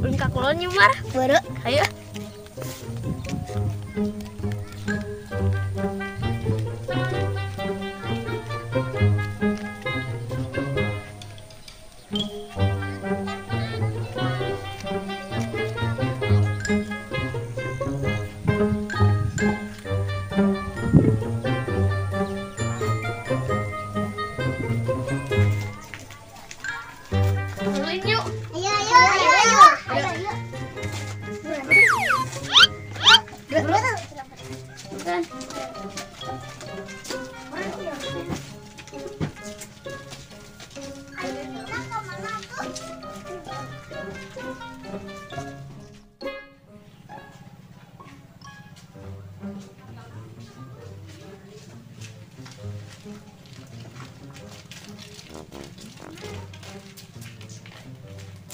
Ulin ka kulon yuk, Mar. Baru, ayo. Ulin yuk. Ayo, ayo, ayo, ayo. Ayo, ayo. Bukan. Ayo kita kemana tuh?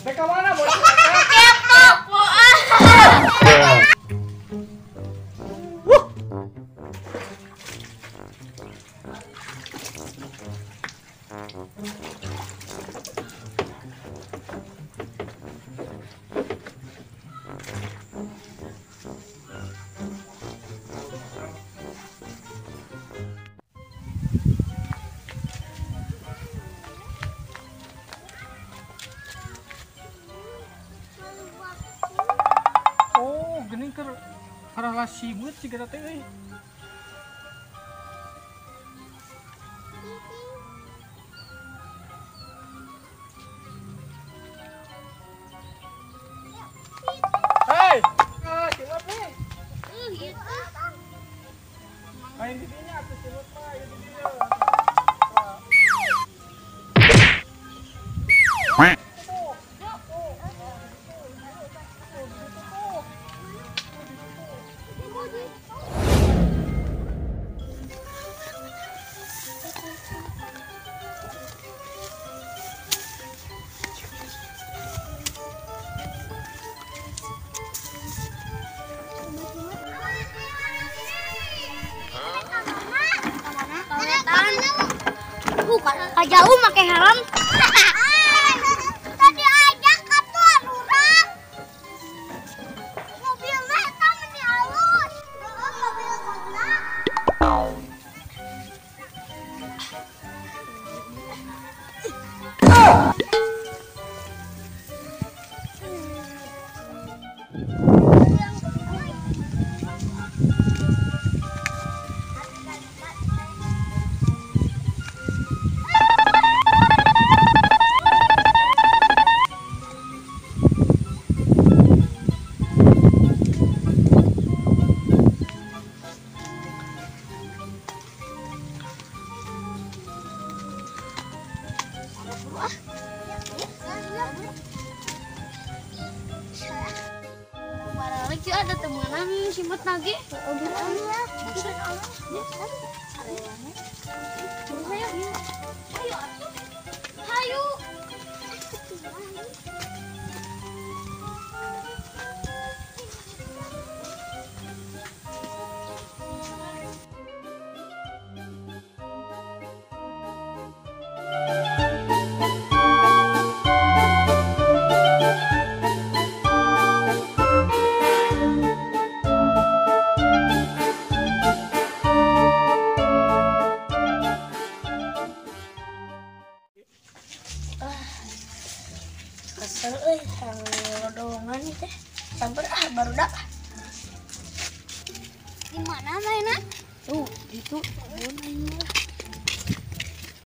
Rek ka mana, bos? Kepo, ah. Oh, geuning keur karala simeut siga teh euy. Hei, ah, simeut nih. Ieu teh. Main di dinya atuh simeut mah ieu di dinya. Jauh pakai helm. Tadi ajak atuh urang. Mobilna eta meni halus. Mobil guna. Balik ada temenan simut lagi. Ayo. Kesel euy, hayang lodongan teh. Sabar ah barudak. Di mana mainan? Tuh, itu.